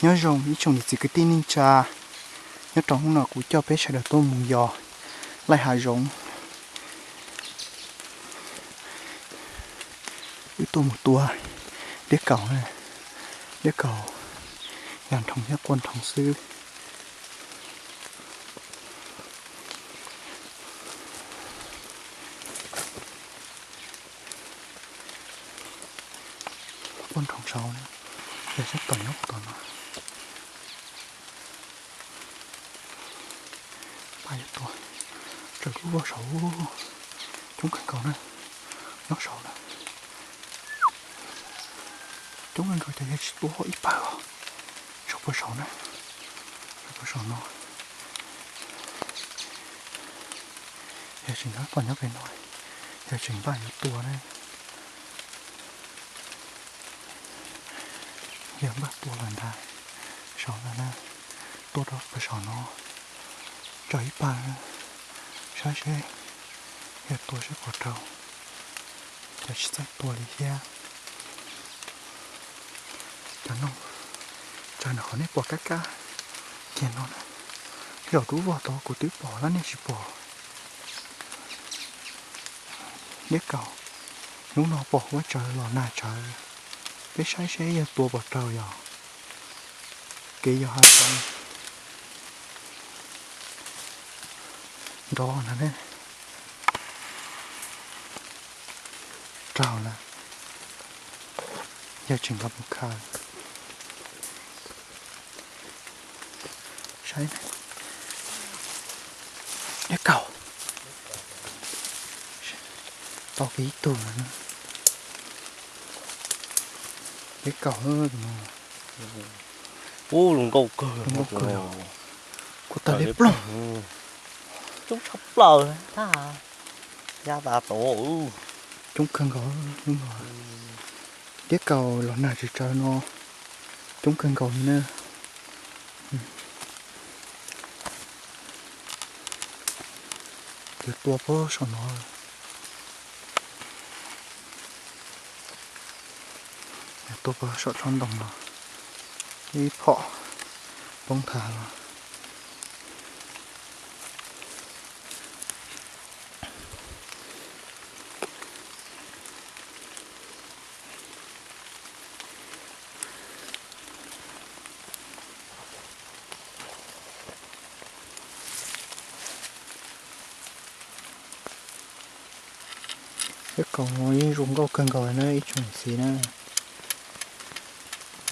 Nyob zoo ib tsoom niam txiv kwv tij neej tsa, nyob rau hnub no kuv coj peb sawv daws tuaj mus yos laij hav zoov. Wb tuaj mus tua liab kaus, liab kaus yog nrhoo thiab quaj nrhoo xwb. Quaj nrhoo saud na, yog sab tom nyob tom no. Paj yuav tuaj, tsaws lub voj saud, coob kawg nkaus na, nyob saud na. Coob kawg nkaus ces yog tsis tua ib pawg os, saum puag saud na, saum puag saum no. Yog tseem nyob pom nyob pem no, yog tseem npaj yuav tua na. Yog npaj tua lawm ntag, saud ntag na, tua rau puag saum no, tsaws ib pawg, saib seb, yog tua seb puas raug, ces tsis txawj tua li thiab. Cov noog tsaws no qhov nej pom kab kab kiag no na, zaum rub vog tod kuv twb pom lawm nej tsis pom. Liab kaus, hnub no pom huab tsaws los nag tsawv, peb saib seb yog tua puas raug yog kev yos hav zoov nrov na. Raug lawm, yog tseem nkaus mus khaws. Saib, liab kaus, tau kiag ib tug lawm. Liab kaus, ub, zoo nkauj kawg, zoo nkauj kawg, kuv tawm liab ploog. Coob tshaj plaws, ya tas tod. Coob kawg nkaus, liab kaus los nag tsis tsaws no, coob kawg nkaus li na. Yuav tua puag saum no, yuav tua puag saum tsob ntoo no, ib phom poob nthav los. Peb kaus no yeej zoo nkauj kawg nkaus na ib tsoom niam txiv na.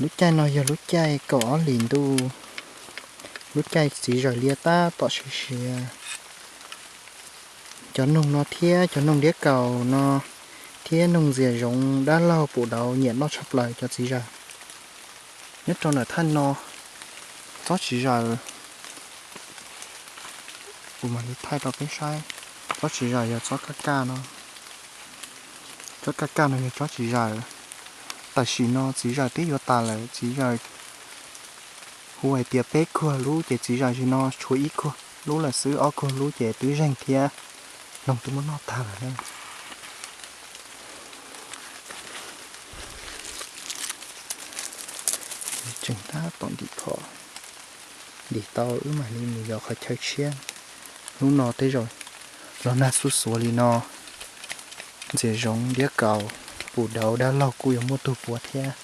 Lub caij no yog lub caij kaum ob hlis ntuj, lub caij txiv zawm liab tab tom siav siav. Cov noog no thiab cov noog liab kaus no thiab noog ntxias zoov dab laug pum dauv nyiam noj tshaj plaws cov txiv zawg. Nyob rau ntawm thaj no, tsob txiv zawg, kuv mam li thaij rau peb saib. Tsob txiv zawg yog tsob kaj kaj no. Tsob kaj kaj no yog tsob txiv zawg. Tam sim no txiv zawg twb yuav tas lawm, txiv zawg hu hais tias peb kuag lub ces txiv zawg sim no tshuav ib kuag lub lawm xwb, ob kuag lub ces twb zeeg thiab, noog twb muab noj tag lawm na. Tseem tab tom ntim phom, ntim tau wb mam li mus yos qhov chaw tshiab. Hnub no tej zaum los nag xuj xuav li no, ntxias zoov liab kaus, pum dauv dab laug kuj yuav muaj tug puav thiab.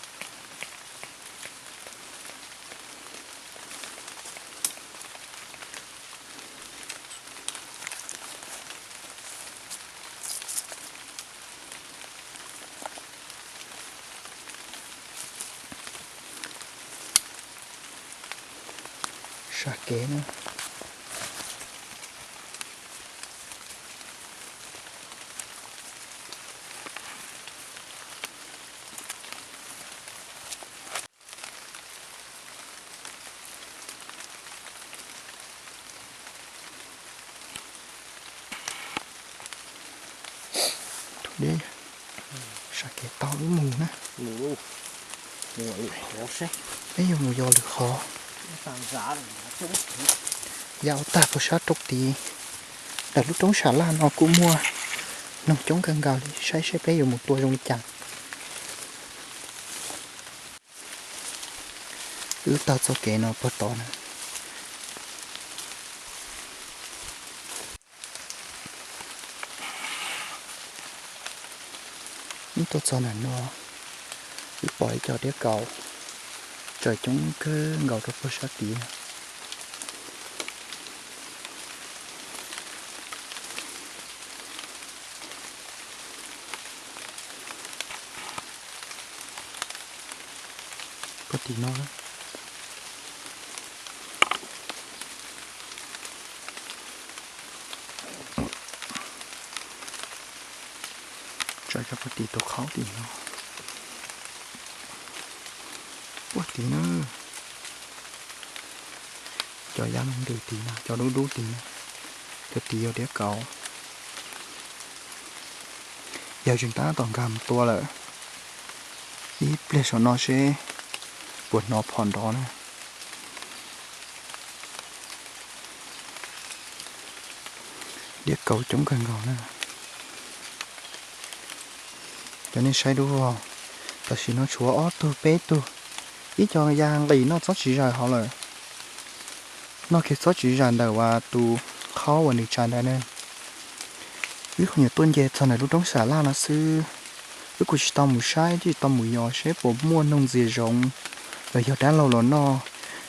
Sam kev na. Tus deb, sam kev tau wb mus na. Peb yuav mus yos lwm qhov. Ya ua tag puag sab roob tid, ntawm lub roob sam laj no kuj muaj noog coob kawg nkaus li, saib seb peb yuav mus tua zoo li cas. Wb taug txoj kev no puag tod na. Wb tuaj txog ntawm no, wb pom ib co diab kaus tsaws coob kawg nkaus rau puag sab tid. Puag tim no, tsaws rau puag tim tus qhaub tim no. Puag tim na, cov yaj ntws tim no, cov dub dub tim no, cov tim yog diab kaus. Yog tseem tab tom nkag mus tua lawm, ib pliag saum no seb puas hnov phom nrov na. Diab kaus coob kawg nkaus na. Cov nej saib dub vog, tam sim no tshuav ob tug peb tug, ib co ya nqis noj txob tsis zaws hauv lawm. Noj kiag txob tsis zaws ntawm uas tus qhaub uas nws tsaws ntawd na. Wb nyuam tuaj nce txog ntawm lub roob sam laj no xwb, wb kuj tsis tau mus saib, tsis tau mus yos seb puas muaj noog ntxias zoov los yog dab laug los noj.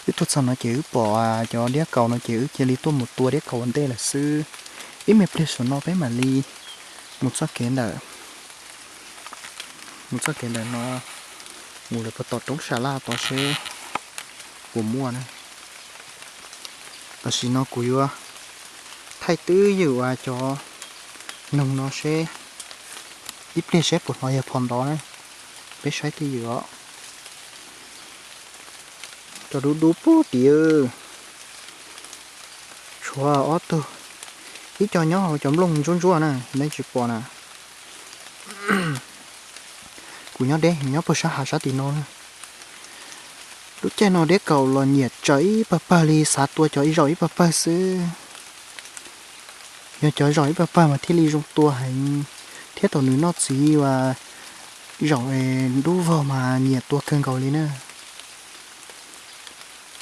Wb tuaj txog no ces wb pom cov diab kaus no ces wb cia li tuaj mus tua diab kaus ua ntej lawm xwb. Ib me pliag saum no peb mam li mus txoj kev ntawm, mus txoj kev ntawm no mus lawm puag tom roob sam laj tod seb puas muaj na. Tam sim no kuv yuav thaij twj ywm uas cov noog no seb ib pliag seb puas hnov yawg phom ntov na. Peb saib twj ywm os. Cov dub dub puag tim, tshuav ob tug, ib co nyob hauv cov nplooj ntsuab ntsuab na nej tsis pom na. Kuv nyob deb nyob puag sab hav sab tim no na. Lub caij no diab kaus los nyiam tsaws ib pawg pawg li, xav tua cov ib zaug ib pawg pawg xwb. Yog cov zaum ib pawg pawg mas thiaj li zoo tua heev, thiab thaum nws noj txiv uas zaum dub vog mas nyiam tua kawg nkaus li na.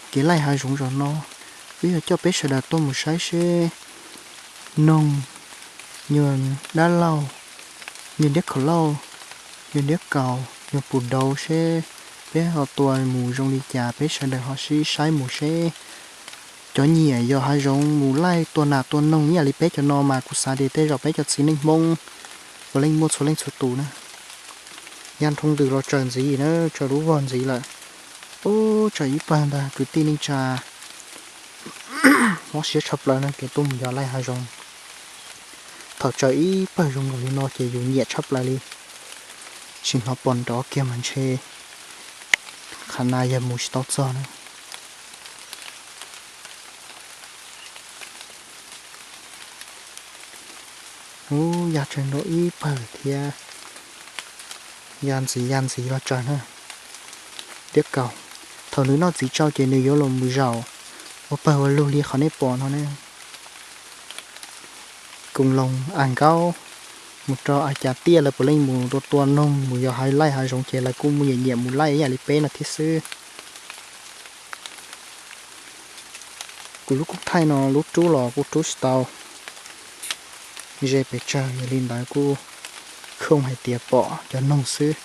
Kev laij hav zoov zaum no, wb yuav coj peb sawv daws tuaj mus saib seb noog, nyuag dab laug, nyuag diab khaum lauj, nyuag diab kaus, nyuag pum dauv seb peb ho tua mus zoo li cas, peb sawv daws ho sib saib mus seb cov nyiam yos hav zoov mus laij tua nas tua noog ib yam li peb cov no mas kuv xav tias tej zaum peb cov txiv neej Hmoob puav leej muaj txhua leej txhua tus na. Ya nrhoo ntws los tsaws ntxiv na, tsaws lub vog ntxiv lawm. Ub, tsaws ib pawg ntag kwv tij neej tsa. Mob siab tshaj plaws no kev tuaj mus yos laij hav zoov. Thaum tsaws ib pawg zoo nkaus li no ces yus nyiam tshaj plaws li. Tsis hnov phom nrov kiag mas ntshe qhov no yog mus tsis tau txog na. Ub, ya tsaws nrov ib pawg thiab. Ya ntxiv ya ntxiv los tsaws na. Diab kaus, thaum nws noj txiv tsau ces nws yuav los mus zaum ua pawg ua lug li qhov nej pom no ne. Koos Loos, Am Nkaub, mus rau Am Cas Tiaj lawv puav leej mus tua tua noog mus yos hav laij hav zoov ces lawv kuj muaj nyiam nyiam mus laij ib yam li peb no thiab xwb. Kuv lub kub thaij no lub rub los kuj rub tsis tau ze pes tsawg, yog li ntawd kuj khooj hais tias pom cov noog xwb.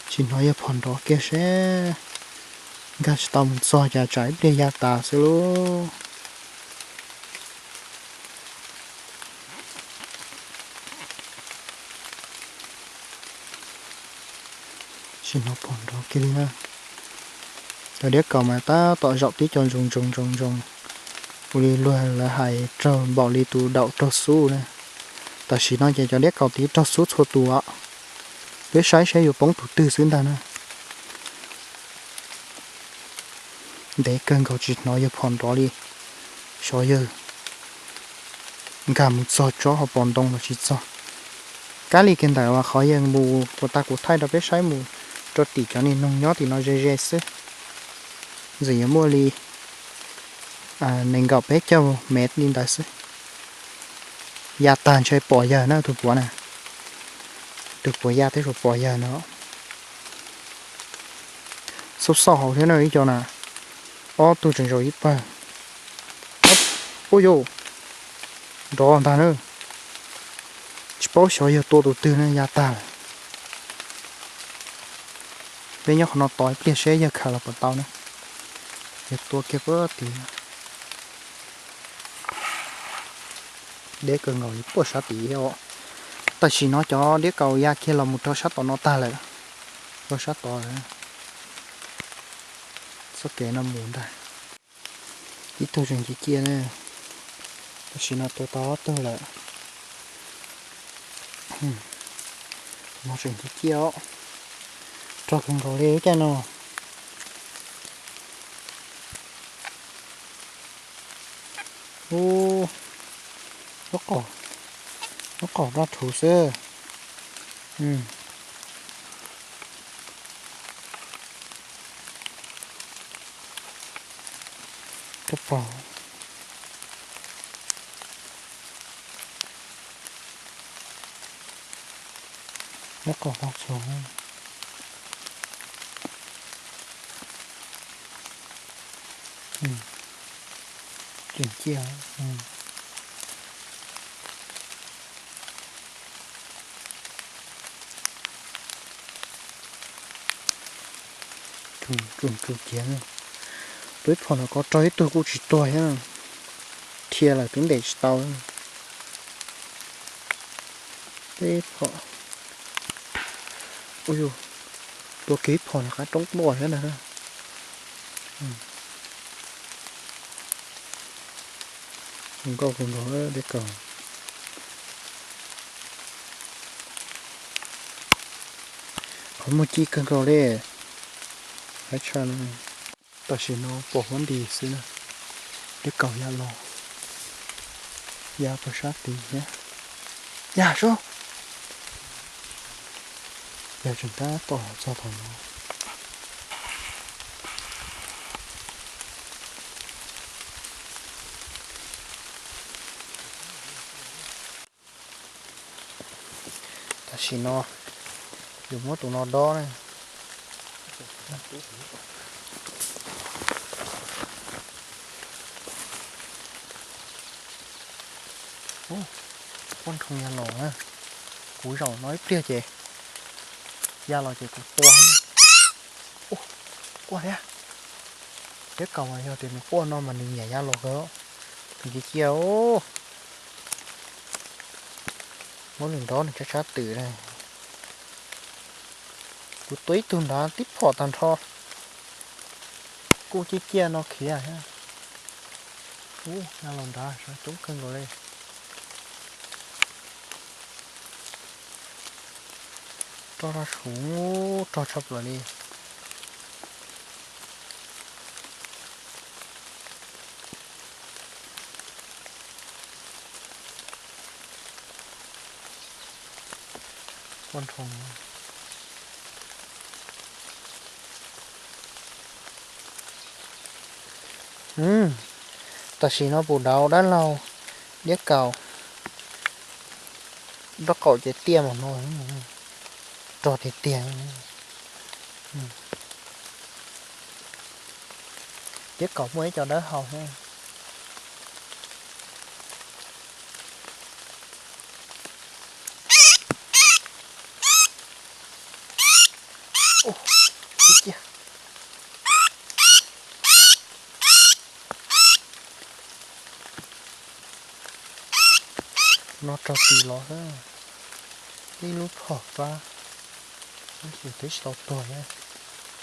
Tsis hnov yog phom nrov kiag seb nkag tsis tau mus txog cas tsam ib pliag ya tas xwb lauj. Tsis hnov phom nrov kiag li na. Cov diab kaus mas tab tom zaum tib co ntsoos ntsoos ntsoos ntsoos, ua li luag lawv hais raug npaum li tus daum raug xub na. Tam sim no ces cov diab kaus tiv raug xub txhua tus os. Peb saib saib yuav poob tus twg xwb ntag na. Ntev kawg nkaus tsis hnov yawg phom nrov li. Xyov yawg nkag mus txog tsob hauv paus ntoo los tsis txog. Kab li kiag ntawm uas qhov yawg mus puas tas kuv thaij rau peb saib mus rau tim cov niag noog nyob tim no ze ze xwb. Ntxim yuav muaj li nees nkaum peb caug mev li ntawd xwb. Ya tag ntshe pom yawg na tus puav na. Tus puav ya tej zaum pom yawg no. Tub xauj hauv thiab na ib co na. Ob tug tseem zaum ib pawg. Ub yau, nrov ntag na. Tsis paub xyov yawg tua tus twg na, ya tag lawm. Peb nyob qhov no tos ib pliag seb yawg khaws los puas tau na. Yawg tua kiag puag tid. Deb kawg nkaus li puag sab tid thiab os. Tam sim no cov diab kaus ya kiag los mus rau sab tod no tag lawm. Rau sab tod lawm. Txoj kev no mus ntag. Ib tug tseem ciaj ciaj na. Tam sim no tua tau ob tug lawm. No tseem ciaj ciaj os. Rog kawg nkaus li ib caj no. Ub, lub qaum, lub qaum roj rhuv xwb. Koj pom. Lub qaum roj txhuv. Tseem ciaj. Tsuj tsuj kiag. Tua ib phom no ko raug ib tug kuj tsis tuag thiab. Dhia lawm twb ntes tsis tau. Ib phom. Ua, tua kiag ib phom no qab roob tuaj thiab ntag. Zoo nkauj kawg nkaus dib kaus. Qhov muag ci kawg nkaus li. Qab tshaj no. Tam sim no pom huab nti xwb na. Dib kaus ya los, ya puag sab tid thiab. Ya sub. Yog tseem tab tom txog thaum no. Tam sim no yus muab tus no dob na. Quaj nroo ya los na. Kuv zaum no ib pliag ces ya los ces kuv tua. Quaj thiab. Dib kaus mas yog tias nws quaj no mas nws nyiam ya los kawg. Nws cia cia. Muab nws nrov nws tsab tsab twm na. Kuv tua ib tug nrad tib phom tag nrho. Kuj ciaj ciaj no khiav thiab. Ub, ya los nrad sab coob kawg nkaus li. Rog rog suv, rog tshaj plaws li. Quaj nroo. Tam sim no pum dauv dab laug, dib kaus, nraub qaum ces tiaj mus no, rog tiag tiag. Dib kaus muaj ib co dawb hau thiab. No raug tis los xwb. Ib lub phom pab, tab sis twb tsis tau tuag thiab.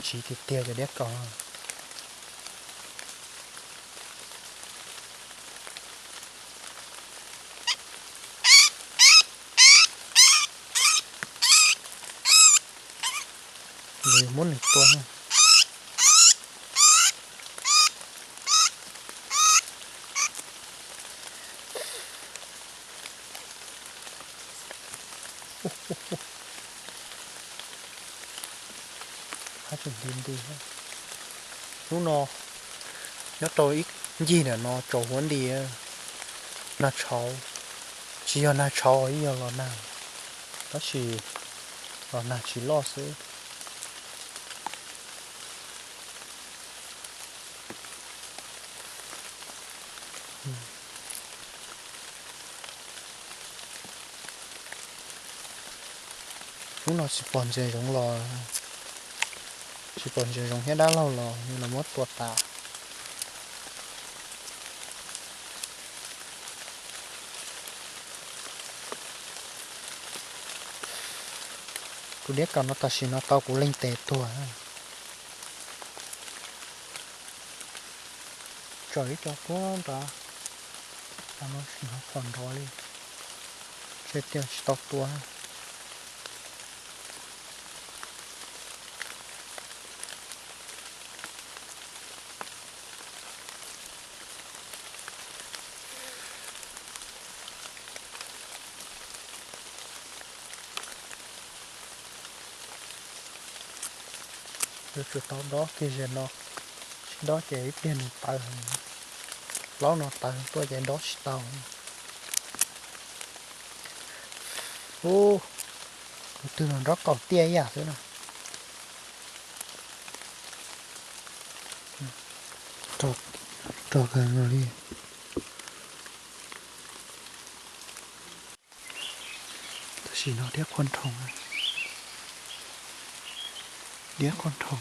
Siv tiag tiag cov dib kaus. Muab nws tua. Qab tseem nti nti. Hnub no nyob rau ib ncig ntawm no tsaus huab nti. Nag tshauv, tsis yog nag tshauv, yog los nag, tab sis los nag tsis loj xwb. Hnub no tsis pom ntses zoov los, tsis pom ntses zoov thiab dab laug los yus los muab tua tas. Tus diab kaus no tam sim no tau kuv leej tes tuag. Tsawm ib co puag nrad, tam no tsis hnov phom nrov li, ntshe tias tsis tau tua. Yuav tsum tau dob kiag ze no, tsis dob ces ib pliag nws tawv, plaub no tawv tuaj ces dob tsis tau. Ub, tus twg los nrob kaum tiaj ib yam xwb na. Rog kawg li. Tam sim no diab qhuab nroo, diab qhuab nroo,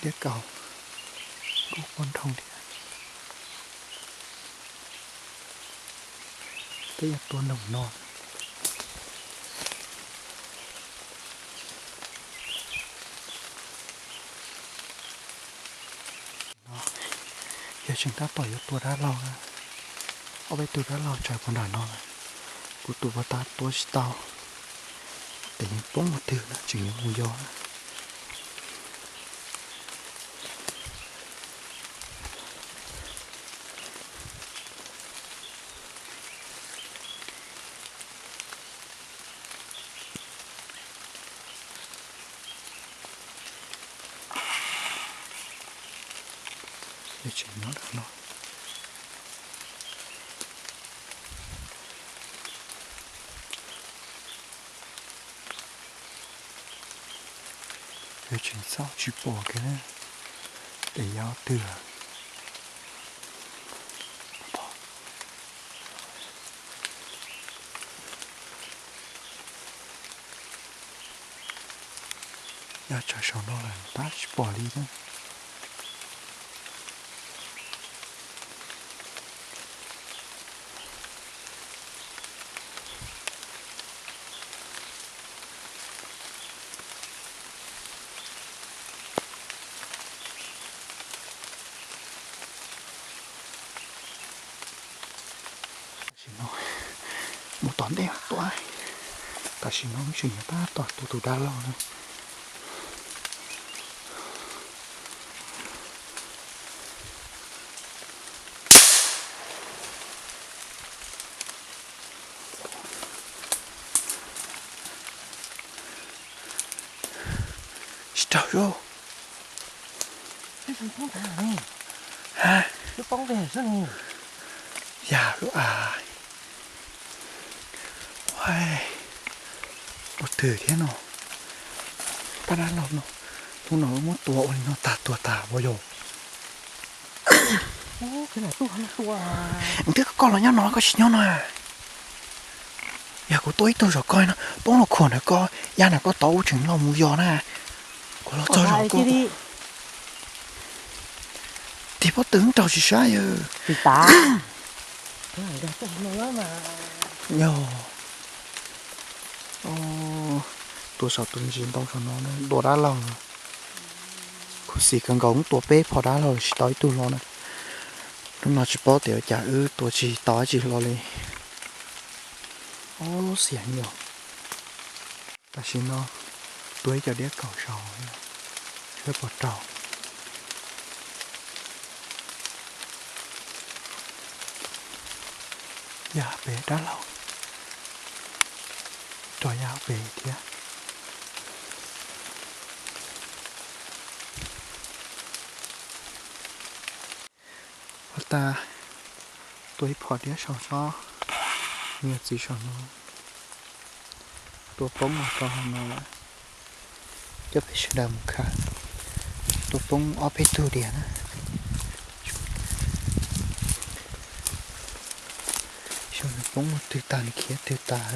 diab kaus kuj qhuab nroo thiab. Peb yuav tua nroog no. Yog tseem tab tom yuav tua dab laug, ob peb tug dab laug tsawv puag nram no lawm, kuv tus puag ta tua tsis tau, tes yeej poob mus twg no tseem yuav mus yos. Tseem nyob ntawm no. Tseem xauj tsis pom kiag, tes yog twg. Yog tsawv saum no lawm tab tsis pom li na. Tam sim no mus tom ntej tua, tam sim no tseem yuav tab tom tua tus dab laug na. Tsis raug zoo. Ha, yam lub a, ua twg thiab no. Pab dab laug no, hnub no muab tua ua li no tag tuag tas ua yog. Twb koj los nyob no koj tsis nyob no. Yog kuv tua ib tug zom koj no poob los khuam ntawm koj, ya ntawm koj tod ub tseem los mus yos na. Kuv los txog zom koj. Tig pob tw raug tsis sab yawg. Yog tua saum tus ntsis ntoo saum no dua dab laug no. Khuv xim kawg nkaus, wb tua peb phom dab laug los tsis tau ib tug hlo na. Hnub no tsis paub tias ua cas wb tua tsis tau dab tsi hlo li. Ob xiam yog. Tam sim no tua ib co diab kaus saud, saib puas raug. Ya pem dab laug, rov ya pem thiab. Ua tas tua ib phom diab saum xob, niag txiv saum no tua poob los rau hauv no lawm. Coj peb sawv daws mus khaws, tua poob ob peb tug diam na. Poob twg tag nws khiav twg tag.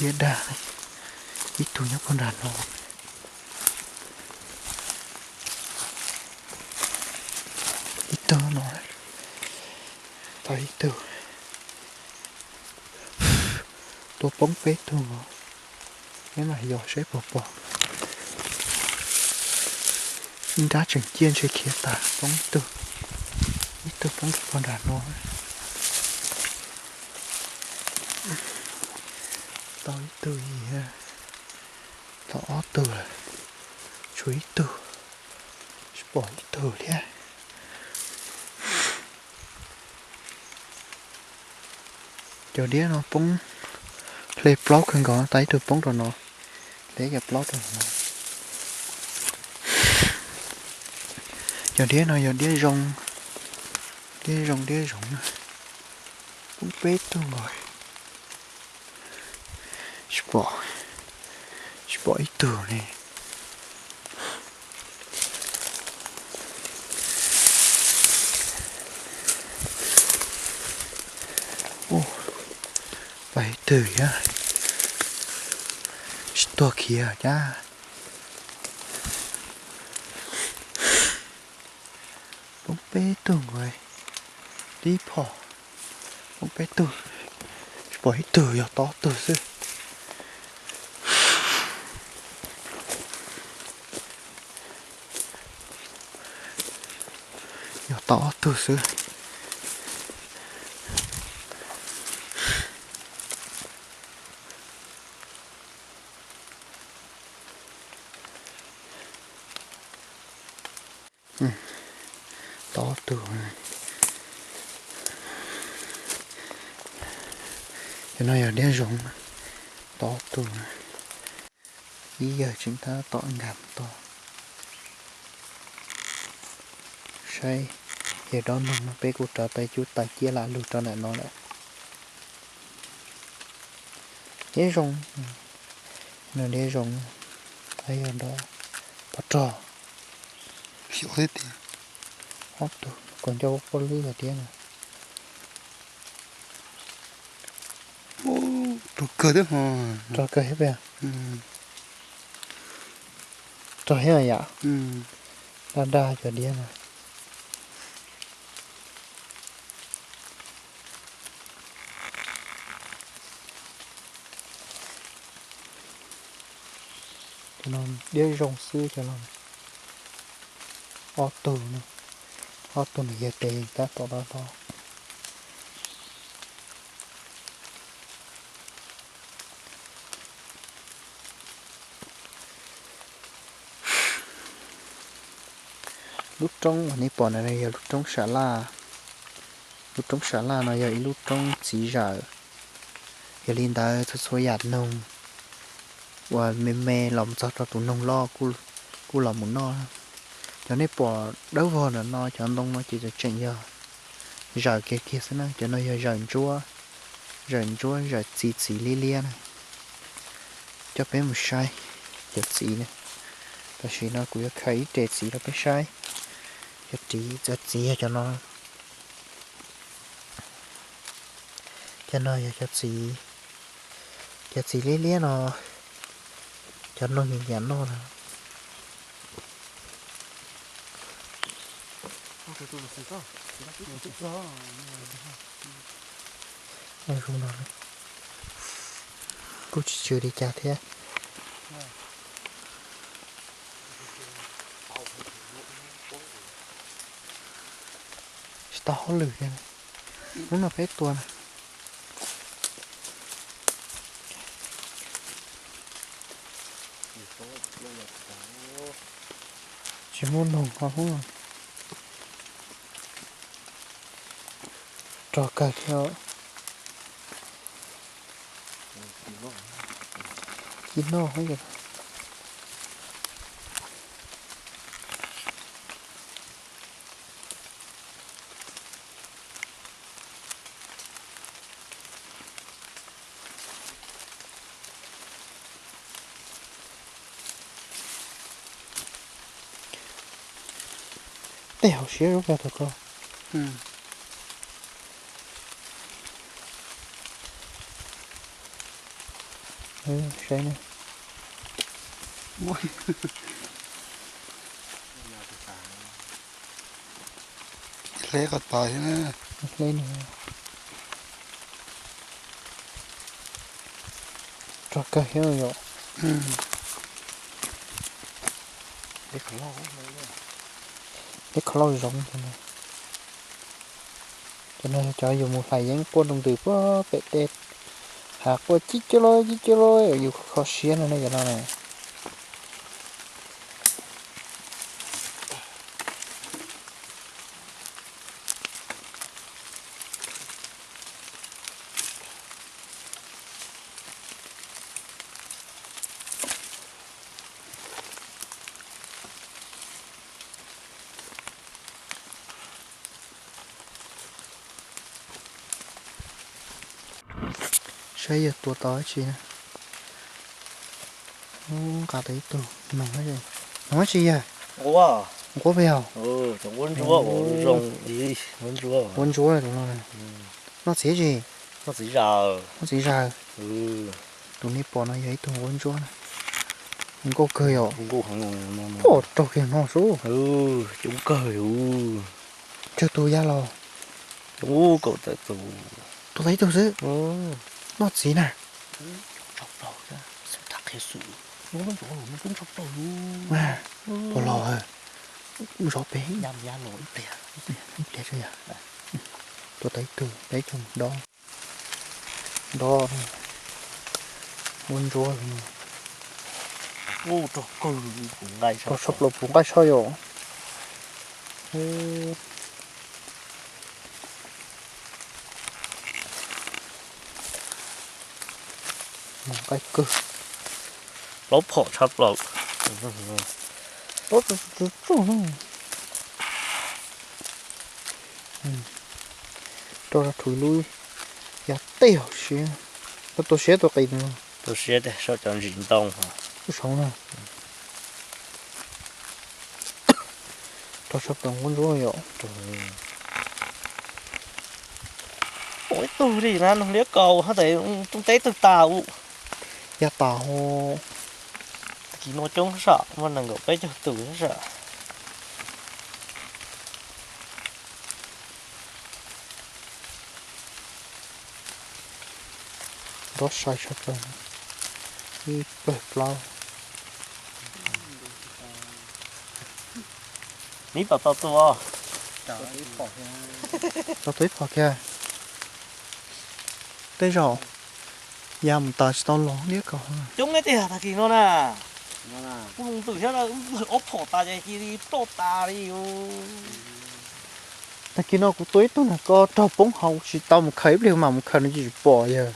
Diab dag, ib tug nyob puag nram no, ib tug no, tau ib tug. Tua poob peb tug os. Peb mam yos saib puas pom. Ib nrab tseem ciaj ntshe khiav tas, poob ib tug. Ib tug poob puag nram no. Tau ib tug, tau ob tug lawm, tshuav ib tug, tsis pom ib tug thiab. Cov diab no poob hle plaub kawg nkaus, tau ib tug poob rau no, hle cov plaub rau no. Cov diab no yog diab zoo, diab zoo diab zoov na. Poob peb tug nkaus. Tsis pom, tsis pom ib tug li. Pab ib tug thiab, tsis tuag khiav cas. Poob peb tug nkaus, tib phom, poob peb tug, tsis pom ib tug, yog tau ob tug xwb. Yog tau ob tug xwb. Tau ob tug. Cov no yog diab zoov, tau ob tug. Ib yawg tseem tab tom nkag mus tod. Saib, yawg dob noog no peb kuj rauv tau ib cub taws ciab lam lug rau ntawm no lawm. Diab zoo, no diab zoo, yog nrog pov rog. Xyov thiab tiag. Ob tug, kaum ncauj pob lwb hais tias no. Rog kawg thiab, rog kawg thiab peb. Rog thiab yom. Daj daj cov diab no. Cov no diab zoo xwb cov no. Ob tug no, ob tug nws yog tes tab tom dob dob. Lub roob uas nej pom no yog lub roob sam laj. Lub roob sam laj no yog ib lub roob txiv zawm. Yog li ntawd txhua txhua yam noog uas me me los txog rau tus noog loj kuj los mus noj. Cov nej pom dawb vog ntawm no cov ntoo no ces tseem yog zawm kiag kiag xwb na. Cov no yog zawm ntsuab, zawm ntsuab zawm txiv txiv liab liab na. Coj peb mus saib cov txiv na. Tam sim no kuv yuav khaws ib re txiv rau peb saib. Cov txiv, cov txiv yog cov no. Cov no yog cov txiv, cov txiv liab liab no, cov noog yam noj na. Zoo no kuj tsis tsw li cas thiab. Tsis tau hauj lwm li. Hnub no peb tua na. Tsis muaj noog ho hnub no. Rog kawg thiab. Ci noj. tej hauv siab zub kag thaum ko. Saib ne. Hle qhov tod thiab na. Hle no. Rog kawg thiab yom. Peb kho lauj zoov cov no. Cov no yog cov yus mus hlais yeeb quaj rau ntws puag pem dej, has quaj cib cib lauj cib cib lauj yus kho siab no ne cov no ne. Saib yog tua tau dab tsi na. Nqa tau ib tug mees, mees dab tsi yawg? Nquab peb yog? Nquab ntsuab, nquab ntsuab no. Noj txiv tsi? Noj txiv zaws. Tus nej pom no yog ib tug nquab ntsuab na. Nkauj kawg yom. Pom raug kiag no sub. Coob kawg. Tsawg tus ya los? Coob kaum tawm tus. Tua tau ib tug xwb. Noj txiv na. Puas los? Zov peb. Ib pliag tso yog. Tua tau ib tug, tau ib tug dob. Dob, nquab ntsuab. Raug tshaj plaws puv nqaij soj yom. Nqaij kawg. Plaub phom tshaj plaws. Rau rau rhuv lub ya tej hauv siab. Koj tua siab tua qis no? Tua siab tiag, saum cov ntsis ntoo. Lub saud no. Rau sab plaws nquab ntsuab yom. Ua ib tug li na, liab kaus hab tes tub teb tug tas u. Ya tas ho. Tag kis no coob sab, muaj nees nkaum peb caug tus sab. Nrov sai sab plaws, ib pawg plaub. Neb pom tau tua, tau tua ib phom kiag. Tej zaum ya mus tas tsis tau los liab kaus. Coob tiag tag kis no na. Kuv mus ntws thiab, ob phom tas ces cia li ploj tas li. Tag kis no kuv tua ib tug nag ko raug poob hauv tsis tau mus khaws, ib pliag mam mus khaws no tsis pom yawg.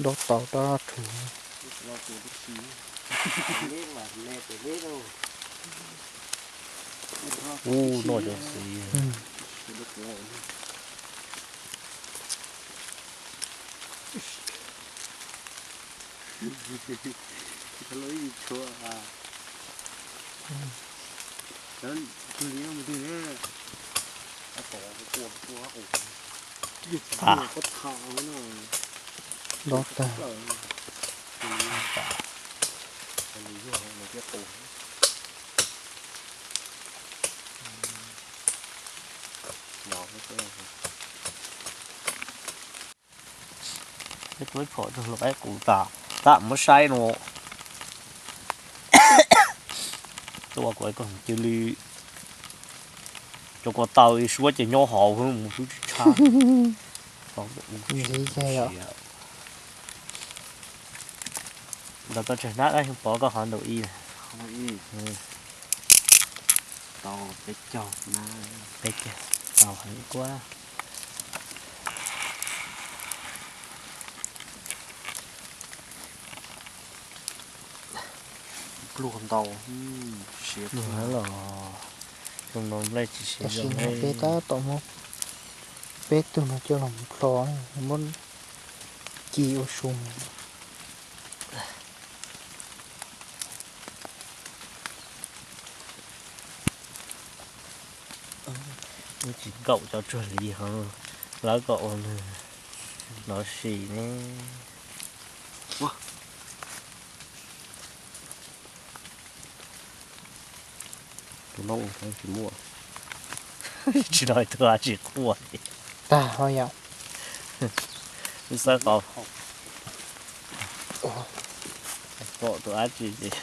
Dob tau rab rhuv. Ub, no cov xiv. Dob tag. Peb tua ib phom rau lawv qaib qus tas, tab muab saib no. Tua kuv cia li, cov ko taw suab ces nyob hauv mus xwb tsis tshab. Ntawd koj tseg hnab dab, pov koj qhov ntau ib. Tau peb caug na. Peb caug, tau heev kuab. Pluag ntau, siav los, zoo no nplej tsis siav zoo. Peb tab tom muab Peb tug no coj los plho, muab ci ua su. Tsis nkaum cov tsuag li ho, lawv kom ua nws los sim ne. Tus no tsis muaj, tsis no tus tsis quaj li. Tag ho yom. Xav kom pom tus dab tsi ces.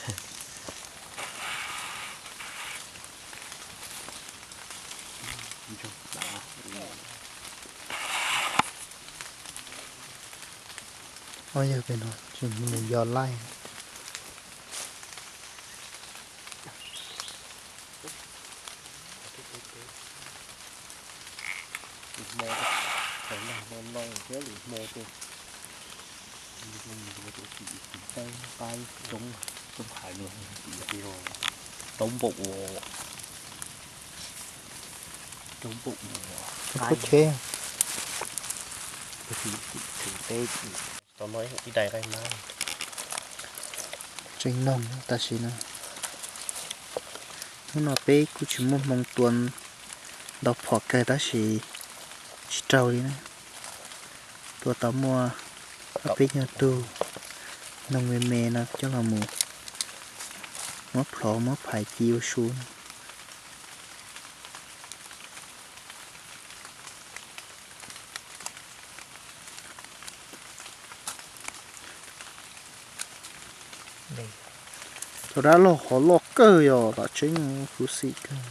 Ob yawg pem no tsis mus yos laij. Hmo, hmo no thiab lwm hmo tuaj, tsis tau qaib coob, coob hais no, tau npaum, tau npaum qaib. Tau no ib daim qaib mab. Tseem noog tam sim no. Hnub no peb kuj tsis muaj hmoo tua ntau phom kawg tab sis tsis raug li na. Tua tau muaj ob peb nyuag tug noog me me no coj los mus muab plhov muab phais ci ua su na. Cov dab laug qhov loj kawg yog vam tseeb khuv xim kawg.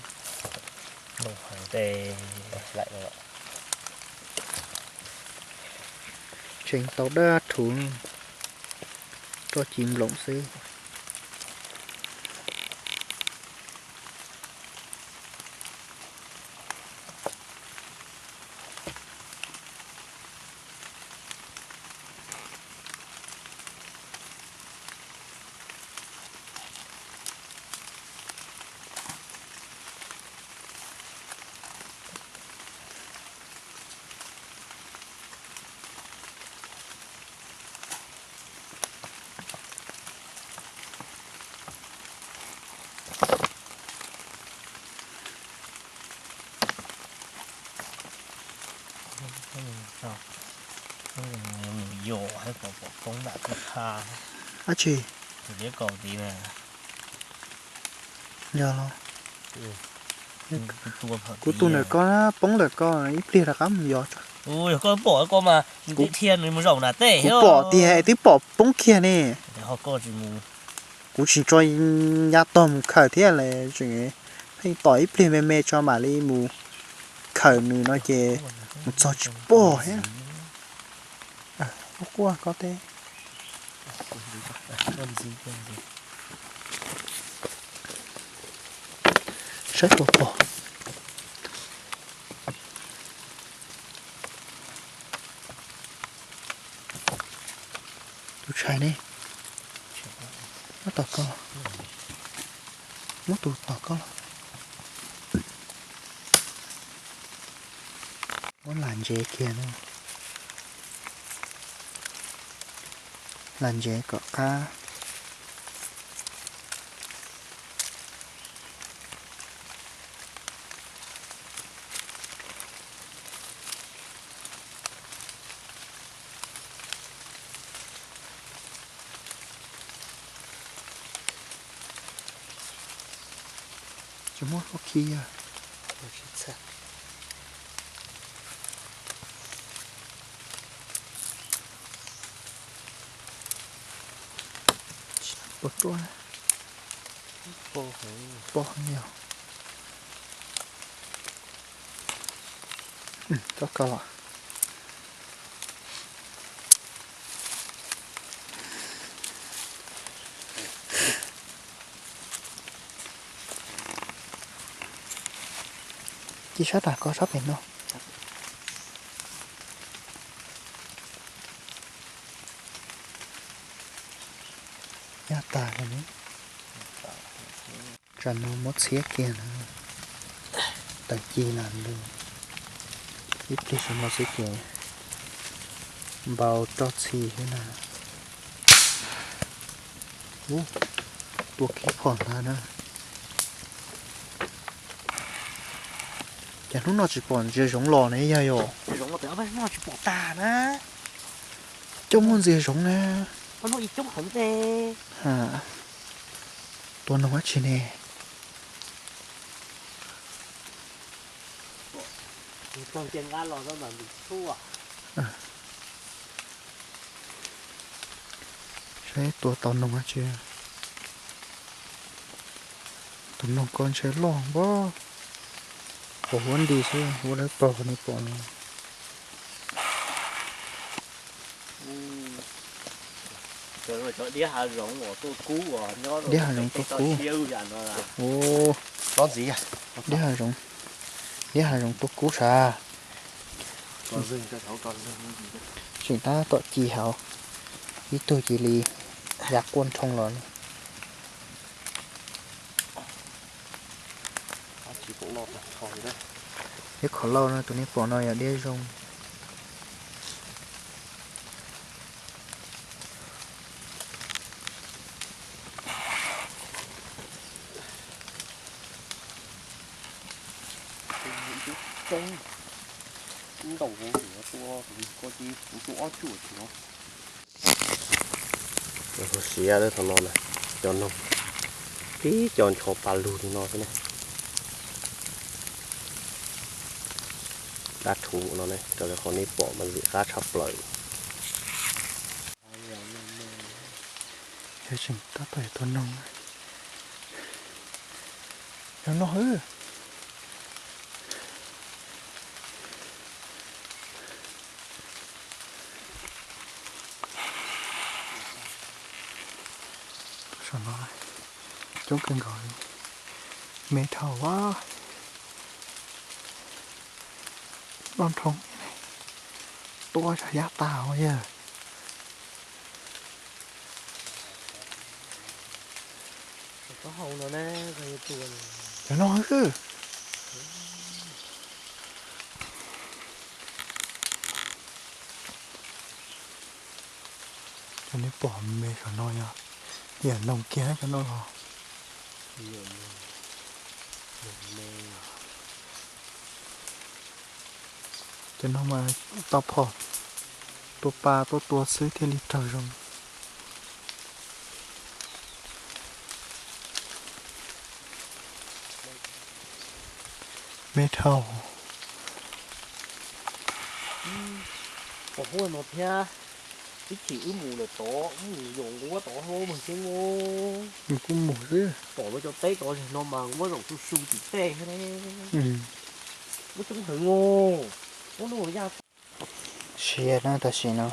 Tseem tau dab rhuv, roj ci nploos xwb. Dab tsi? Yog los. Kuv tus ntawm ko poob ntawm ko ib pliag rov qab mus yos tso. Kuv pom tias twb pom poob kiag ne. Kuv tsis tso ya tog mus khaws thiab las, pheej tos ib pliag me me tso mam li mus khaws nws no ces mus txog tsis pom thiab. Quaj quaj ko teb. Saib puas pom. Tus tshais ne, muab tom koj, muab tus tom koj los. Muab lam ntsev kiag na, lam ntsev kom qab. Tsis muaj hauv khi yog. Puas ruaj? Pog heev yog. Txhob koj los. Ci sab tas ko sab pem no. Yog tas li ne. Tsam no muab txhiab kiag na. Tawm ci las lug. Ib pliag saum no xwb ces npau roj txhij xwb na. Ub, tua kiag phom ntag na. Cas hnub no tsis pom ntsia zoov los ne yog yom? Zoov los pem ob peb hnub tsis pom tag na. Coj muaj ntsia zoov na. Ob hnub ib coob heev ne. Ha, tua noog dab tsi ne? Saib tua tau noog dab tsi. Tus noog ko ntshe loj npaum, qhov huab nti xwb, huab dawb paug qhov nej pom no. Diab hav zoov tuaj kub. Diab hav zoov, diab hav zoov tuaj kub sav. Tseem tab tom ci hauv, ib tug cia li ya quaj nrhoo los. Diab khov lauj no, tus nej pom no yog diab zoo. Siav lawm thaum no na, cov noog tib co ncho pa lug li no xwb ne. Dab rhuv no ne, raws li qhov nej pom mas lim qab tshaj plaws. Yog tseem tab tom tua noog. Yog no xwb. Saum no coob kawg nkaus li, me dhau a. Loj nrhoo, tua tsam yaj tag os yawg. Cov no xwb. Cov nej pom me saum no yog yam noog kiag cov no los. Cov no mas tau phom tua pa tuaj tua xwb thiaj li raug zoo. Me dhau. Pom huaj no thiab, ib chim wb mus lawm tod, wb mus yos nquab tod hlo mas xeeb. Nws kuj mus xwb. Pom lawv cov teb tod no mas nquab zaum su su tim tej thiab. Muab coob heev os. Muab lub yaj. Siav na, tam sim no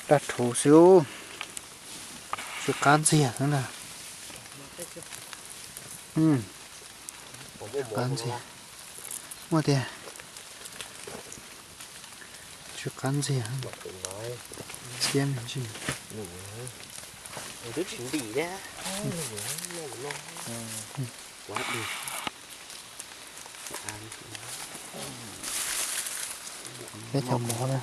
daj rhuv xwb, tsw qab ntxiag xwb na. Tsw qab ntxiag, muaj tiag, tsw qab ntxiag, txiab me ntsis. Twb tsis ntim thiab. Peb cov mov na.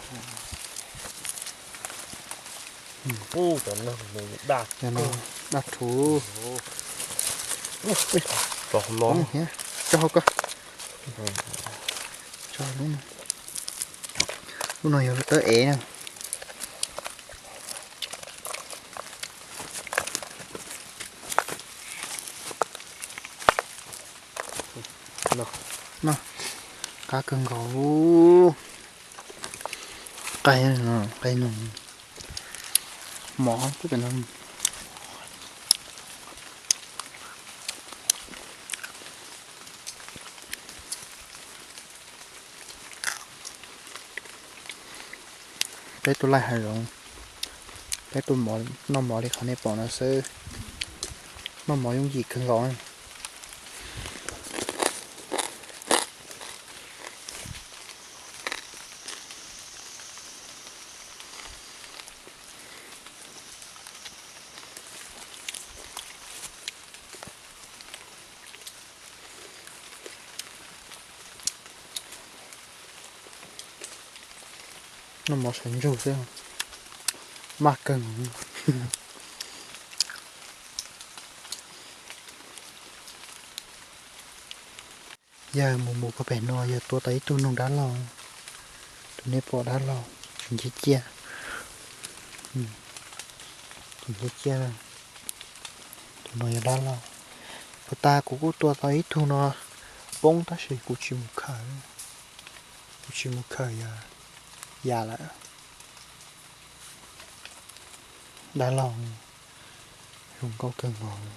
Cov no daj rhuv. Tso hauv ko. Tso lub no. Lub no yog lub tawb ev na. No, qab kawg nkaus. Qab, qab no, mov twb pem no. Peb tuaj laij hav zoov, peb tuaj noj mov li qhov nej pom no xwb. Noj mov yooj yim kawg nkaus. Noj mov sawv ntsug xwb, maj kawg. Yawg mus mus puag pem no yawg tua tau ib tug noog dab laug. Tus nej pom dab laug tsis nciab ciaj, tsis nciab ciaj. Tus no yog dab laug. Puag ta kuv kuj tua tau ib tug no poob tab sis kuv tsis mus khaws, kuv tsis mus khaws, ya lawm. Dab laug zoo nkauj kawg nkaus.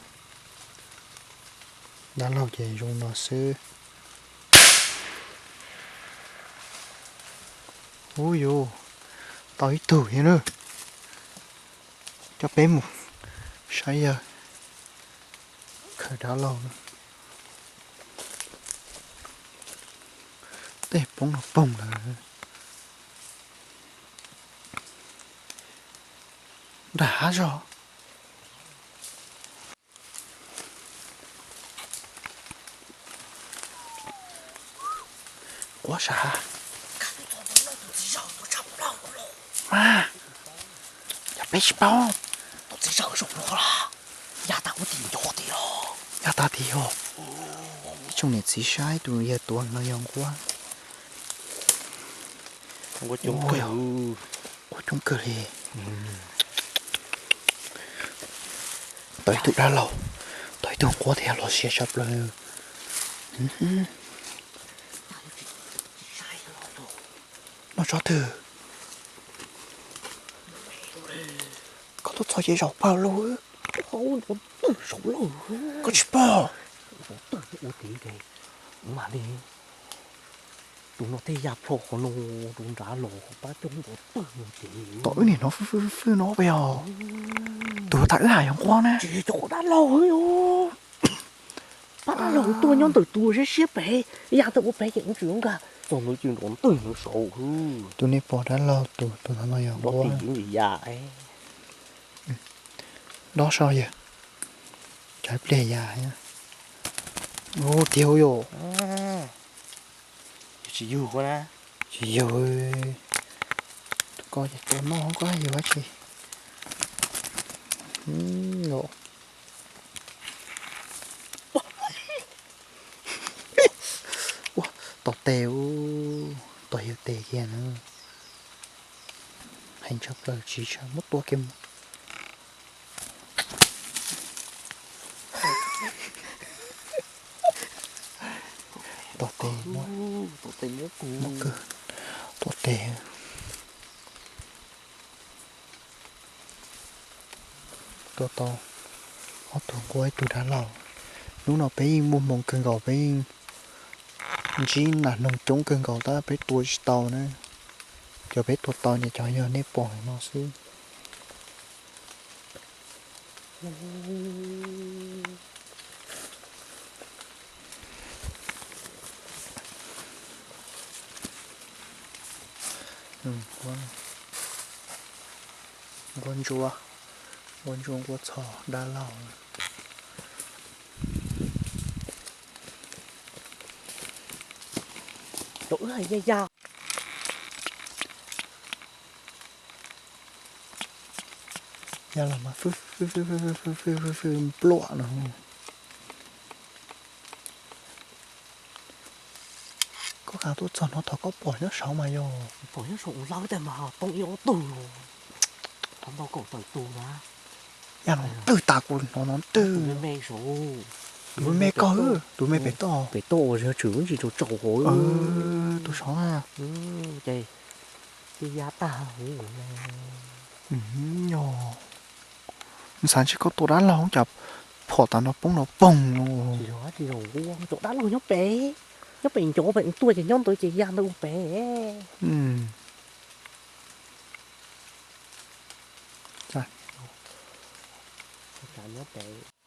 Dab laug ces zoo no xwb. Ub yus, tau ib tug thiab na. Coj peb mus saib yawg khaws dab laug na. Tej poob no poog lawm. Nram hav zog. Quab sav. Mas, yog peb tsis paub. Ya tag tim os. Ib tsoom niam txiv saib tus yawg tuav no yog nquab. Nquab coob kawg li. Tau ib tug dab laug, tau ib tug nquab thiab los siab tshaj plaws. Noj tsob twg? Koj tuaj txog ces zaum pawg lug. Koj tsis pom. Ua li, tus no tej ya plho qhov no rau nrad los pab coob npaum twg ces tom wb nim no fwj fwj fwj no peb os. Tus tas wb hais yog nquab na. Tsis yog cov dab laug, pab dab laug tuaj nyob ntawm tus siab siab pem, ya tau ua pem ces ub tsis ua nkag txog ntawd ces nrov ntwg ntawd saud. Tus nej pom dab laug tus tus no yog nquab. Dob so yawg, cov ib pliag ya. Ub tiag yom. Tsis yug na. Tsis yug. Tus ko ces tua noj koj yug dab tsi. Ua, tos tes, tos yawg tes kiag na. Heev tshaj plaws tsis tshaj muab tua kiag mus. Tos tes, tos tes. Tua tau ob tug nquab ib tug dab laug. Hnub no peb yeej muaj hmoo kawg nkaus, peb yeej ntsib nas noog coob kawg nkaus tab peb tua tsis tau na. Cov peb tua tau ces cov yog nej pom no xwb. Nquab ntsuab, nquab ntsuab nquab txhos dab laug. Ya los mas fwj fwj fwj pluam no. Koj kav tuaj txog no thaum koj pom nyob saud mas yog. Pom nyob saud lawm tes mas poob ib ob tug. Qhov ntau kaum tawm tus na. Ya no twg tas kuv hnov no twg. Tus me koj, tus me pem toj. Pem toj uas yog tseem ntsis rau tsaus hauv. Tus saud na. Ces ya tag. Yog xav ntshe koj tua dab laug cas phom tas no poob no poog no. Cov dab laug nyob pem, nyob pem ncov pem tuaj ces nyob ntawd ces ya ntawd ua pem. Nyob pem.